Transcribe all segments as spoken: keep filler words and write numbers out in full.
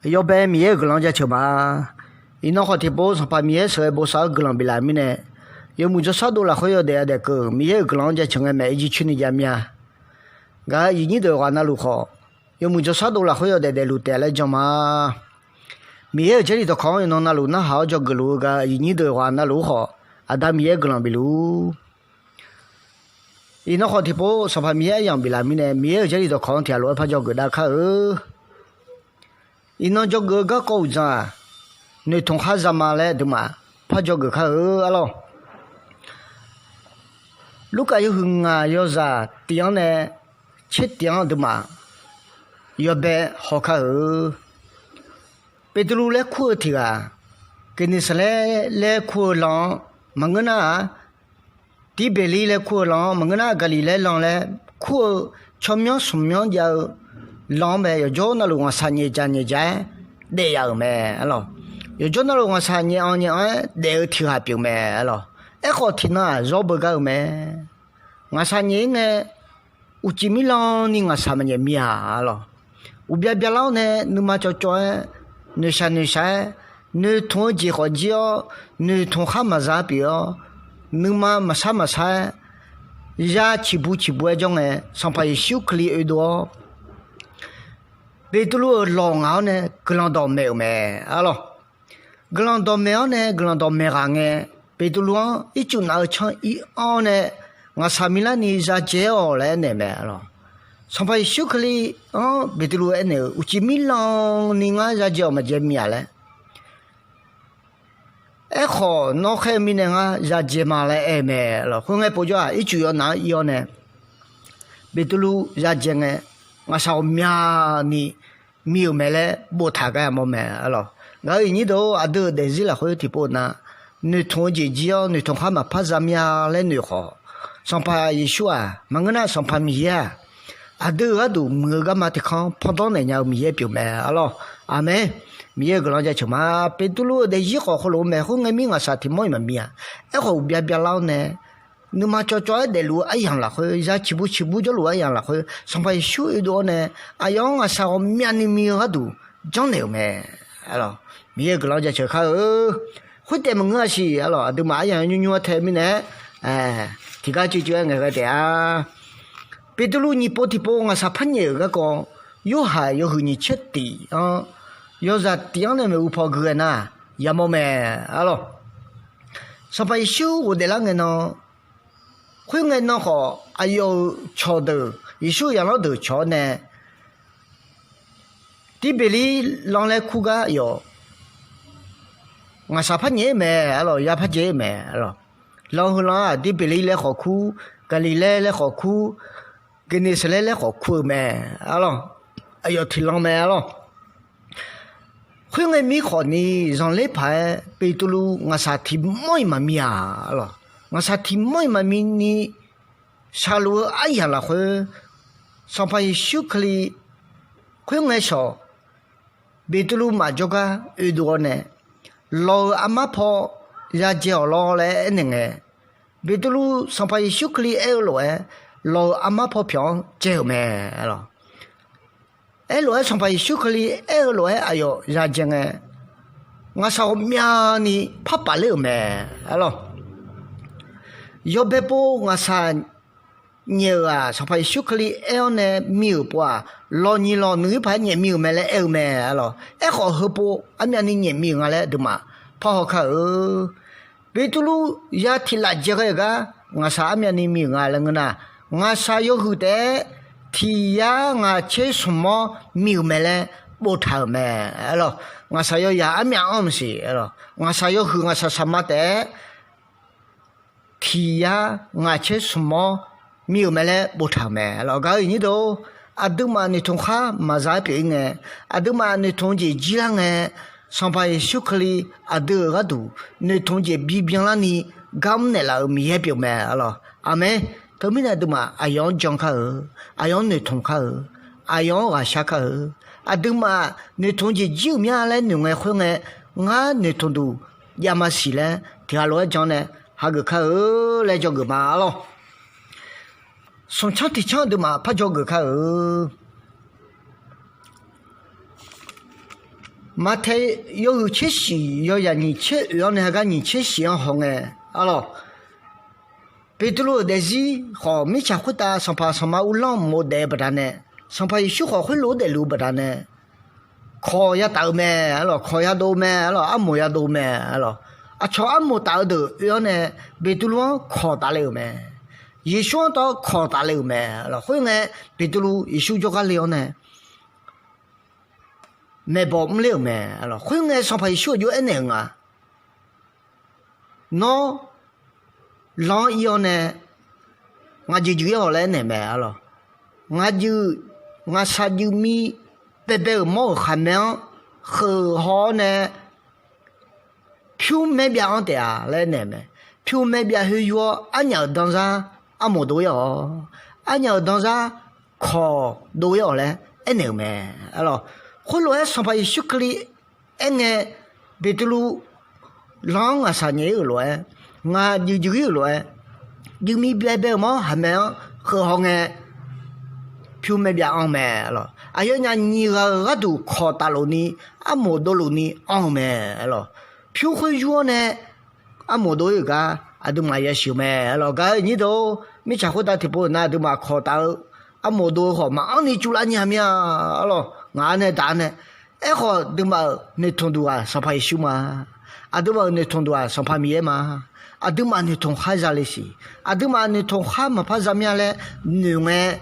Yawbae Miqyaer-euq guiqlanq-anr jaceuq ma. Iqnan khawf tiqpov Sanqpaq Miqyaer sheuqghae bosav-eu guiqlanq biflaf mirnae, yawmuiq jawrshar dov lafkhoer yawdaef yadaef keuv Miqyaer-euq guiqlanq-anr jaceuq ngae maeq-aer jircoer ni jav mir-a. Gaq-euq aqyuif nyir deuq ghaq navluf khawf, yawmuiq jawrshar dov lafkhoer yawdaef daefluf taef laer jan ma. Miqyaer-euq Jarlif dawqkawq-anr iqnan navluf narhaq-awr dzawgeuf luf-eu gaq-euq aqyuif nyir deuq ghaq navluf-ur khawf, Aqda Miqyaer guiqlanq bifluf-ur. Iqnan khawf tiqpov Sanqpaq Miqyaer aryamq biflaf mirnae, Miqyaer-euq Jarlif dawqkawq-anr tiq ghaq lof-aer par dzawgeuf dav kar-eu. Iqnan dzawgeuf-eu garkawv uqdzan-aq, noeqtmq khar zama laer aqduimaf par dzawgeuf kar-eu arlawr. Lurkaf yawhuiq ngaq yawzaq tif-anr nae tser tif-anr aqduimaf yawbae haw kar-eu. Beqtuvluv laer kur-eu tiq ghaq, Geqneqsaqlaer laer kur-eu lan-anr maqngeur nar-aq, Tirbeqlir laer kur-eu lan-anr maqngeur nar, Gaqliqlaer lan laer kur-eu tsawrmyanr smq myanr jav-eu lan-anr mae, yawqjawr navluf ngaqshaq nyaef dzaq nyaef dzaq-aer daef yaf-euq mae arlawr. Yawqjawr navluf ngaqshaq nyaef-anr nyaef-anr-aer daef-eu tiq ghaq pyeuf mae arlawr. Aerkhawf tiqnan-aq zawr beugar-eu mae. Ngaqshaq nyaef-ir ngae, uqcif mirlan ni ngaqshaq maqnyaef mir-a arlawr. Uqbya byalar-awr nae nuima cawv cawv-aer, noeqshaq noeqshaq-aer, noeqtmq-eu jeq khawf jir-awr, noeqtmq khar maqza pyeuf-awr, nuima maqshar maqshar-aer, ya ciqbu ciqbu-aer janr ngae, Sanqpaq Yeqsur Kali oedov-awr, Beqtuvluv-euq lawq ngaq-awr nae guiqlanq dawqmaeq-euq mae arlawr. Guiqlanq dawqmaeq-awr nae guiqlanq dawqmaeq ghaq ngae, Beqtuvluv-anr ircuf naf-eu canr ir-anr nae, ngaqshaq miqlar ni ya dzae-awq laer aernaeq mae arlawr. Sanqpaq Yeqsur Kali-anr Beqtuvluv aernaeq-euq, uqcif mirlan ni ngar ya dzae-awq maqdzae mir-a laer. Aerkhawf nawr khaer-eu mirnae ngar ya dzae ma laer aer-eu mae arlawr. Khoerngae povjawr-aq, ircuf yawnaf-anr ir-awr nae Beqtuvluv ya dzae ngae, ngaqshaq ghawqmyani mir-euq mae laer boftaq gar yamawr mae arlawr. Gaq-euq aqyuif nyir deuq-or, aqdui-euq daefzir lafkhoer tiqpov na, noeqtmq-eu jeq jir-awr noeqtmq khar maqpar za mir-a laer noeq khawf, Sanqpaq Yeqsur-aq maqngeur nar, Sanqpaq Miqyaer-aq aqdui-euq gharduq muiq-eu garma tiq kanr pandanr naeq nya-eu Miqyaer pyeuf mae arlawr. Aqmeq. Miqyaer-euq guiqlanq jaceuq ma. Beqtuvluv-euq daefzir khawf heulof-aer mae, khoerngae mir ngaqshaq tiq mawr-iq maqmir-a. Aerkhawf uqbya byalar-awr nae nuima cawv cawv-aer daefluf-eu aryamq lafkhoer, ya ciqbu ciqbu jawrluf-eu aryamq lafkhoer, Sanqpaq Yeqsur oedov-awr nae, aqyawf-anr ngaqshaq ghawqmyani mir-eu gharduq janrnaeq-euq mae. Miqyaer-euq guiqlanq jaceuq kar-eu. Khoertaef maqngeur-a siq arlawr, aqduimaf aryamq nymr nymr-aer tae mirnae-aer, tiqgar cuiv cuiv-aer ngaeqghae taef-a. Beqtuvluv nyiq pov tiqpov ngaqshaq par nyaef-euq garkawv, Yorhaq yawhuiq nyiq tser tif-anr, yawzaq tif-anr nae maeqhu paw gui ghae nar, yamawr mae arlawr. Sanqpaq Yeqsur ghofdaef lar ngae nan, khoerngae nan khawf aqyawf-euq cawqdeuq, Yeqsur-euq yaqlanr deuq cawq-awr nae, Tirbeqlir lan laer kur gar yawf ngaqshaq par nyaef-ir mae arlawr, ya par dzae-ir mae arlawr. Lan heulan-aq, Tirbeqlir laer khawf kur, Gaqliqlaer laer khawf kur, Geqneqsaqlaer laer khawf kur-eu mae arlawr. Aqyawf tiq lan mae arlawr. Khoerngae mir khawfni, zanqler paq-aer Beqtuvluv ngaqshaq tiq mawr-iq maqmir-a arlawr. Ngaqshaq tiq mawr-iq maqmir ni shaqluf-eu aryamq lafkhoer, Sanqpaq Yeqsur Kali khoerngae shawq Beqtuvluv maf jawrgar oedov-awr nae, lawq-euq armar paw ya dzae-awq lawr laer aernaeq ngae, Beqtuvluv Sanqpaq Yeqsur Kali aer-eu lof-aer, lawq-euq armar paw pyawq-anr dzae-euq mae arlawr. Aerlof-aer Sanqpaq Yeqsur Kali aer-eu lof-aer aqyawf ya dzae ngae, ngaqshaq ghawqmyani par paf ler-euq mae arlawr. Yawbae pov ngaqshaq nyaef-euq-aq, Sanqpaq Yeqsur Kali aer-awr nae mir-euq pov-aq, lawq nyiq lawq nuir paq-aer nyaef mir-euq mae laer aer-eu mae arlawr. Aerkhawf heupov armyavni nyaef mir-euq nga laer aqduimaf parhaw kar-eu. Beqtuvluv ya tiq laf dzae ghae-euq gar ngaqshaq armyavni mir-euq nga laer ngeur nar, ngaqshaq yawhuiq taef-aer tiq yar ngaq tser smq mawr mir-euq mae laer boftaq-euq mae arlawr. Ngaqshaq yawyaq armyav anr-eu siq arlawr. Ngaqshaq yawhuiq ngaqshaq saqma taef-aer tiq yar ngaq tser smq mawr mir-euq mae laer boftaq-euq mae arlawr. Gaq-euq aqyuif nyir deuq-or, aqduimaf noeqtmq khar maqza-aer pyeuf-ir ngae, aqduimaf noeqtmq jeq jir lar ngae, Sanqpaq Yeqsur Kali aqdui-euq gharduq noeqtmq jeq bibyan larni gar mr naeqlaf-euq Miqyaer pyeuf mae arlawr. Aqmeq. Teumirnae aqduimaf aqyawf-anr jan kar-eu, aqyawf-anr noeqtmq kar-eu, aqyawf-anr ghaqshar kar-eu. Aqduimaf noeqtmq jeq jir-euq mya laer noeq ngae khoerngae, ngar noeqtmq duq javma siq laer tiq ghaq lof-aer jan nae hageuf kar-eu laer dzawgeuf ma arlawr. Smq tsanr tiq tsanr aqduimaf par dzawgeuf kar-eu. Maqtaeq yawhuiq tser shif, yawzaq nyiq tser oeq-anr nae heugar nyiq tser shif-anr hawngae, arlawq, Beqtuvluv-euq daefzir khawf, mirtsaq khoertav sanqpaq sanqma uvlanr mov daef-eu baqdanae, Sanqpaq Yeqsur khawf khoerlof-aer daefluf-eu baqdanae, kawq yataf-eu mae, arlawq, kawq yadov mae, arlawq, armoq yadov mae, arlawq. Aqcawq armoq taf-eu deuq oe-awr nae, Beqtuvluv-anr kawq tafle-euq mae. Yeqsur-anr tawv kawq tafle-euq mae, arlawq. Khoerngae, Beqtuvluv Yeqsur jawrgar le-awr nae maeqbawq mrler-euq mae, arlawq. Khoerngae, Sanqpaq Yeqsur aqjox aernaeq-euq nga, Nawr, lan-anr ir-awr nae, ngaq juif juif ir-awq laer aernaeq mae, arlawq. Ngaq juif, ngaqshaq juif mir baebae-euq mawr-euq khaqmae-anr kheuq haw-awr nae, pyur maer byav anr taef-a laer aernaeq mae. Pyur maer byav khoer yur-awr, arnyaf-euq danzar armoq dov ir-awq. Arnyaf-euq danzar kawq dov ir-awq laer aernaeq-euq mae, arlawq. Khoerlof-aer Sanqpaq Yeqsur Kali aerngae, Beqtuvluv lan-anr ngaqshaq nyaef ir-euq lof-aer, ngaq juif juif ir-euq lof-aer, juif mir baebae-euq mawr khaqmae-anr kheuq haw ngae, pyur maer byav anr mae, arlawq. Aqyawfnyaf nyiq ghaq-euq gharduq kawq tafluf ni, armoq dovluf ni anr-eu mae, arlawq. Pyur khoer yur-awr nae armoq dov ir-euq gar aqduimaf yasiq-eu mae, arlawq. Gaq-euq nyir deuq-or, mirtsaq khoertav tiqpov-euq nar aqduimaf kawq taf-eu, armoq dov-eu khawf maqanr ni cuvlar nya mir-a, arlawq. Ngaq-anr nae daq-anr nae, aerkhawf aqduimaf-euq noeqtmq duq-aq Sanqpaq Yeqsur ma. Aqduimaf-euq noeqtmq duq-aq Sanqpaq Miqyaer ma. Aqduimaf noeqtmq khar za le siq. Aqduimaf noeqtmq khar maqpar za mir-a laer noeq ngae,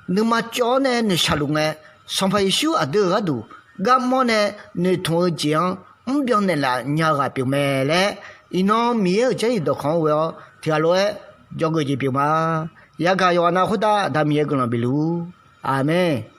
nuima cawv-awr nae noeqshaq luf ngae, Sanqpaq Yeqsur aqdui-euq gharduq garmawr nae noeqtmq-eu jeq-anr mrbyan naeqlaf nya-eu ghaq pyeuf mae laer, iqnan Miqyaer-euq jarlif dawqkawq-anr ghoe-awr tiqghaq lof-aer dzawgeuf jeq pyeuf ma. Yagaq yawqghaq nav khoertav Aqda Miqyaer guiqlanq bif luf-ur. Aqmeq.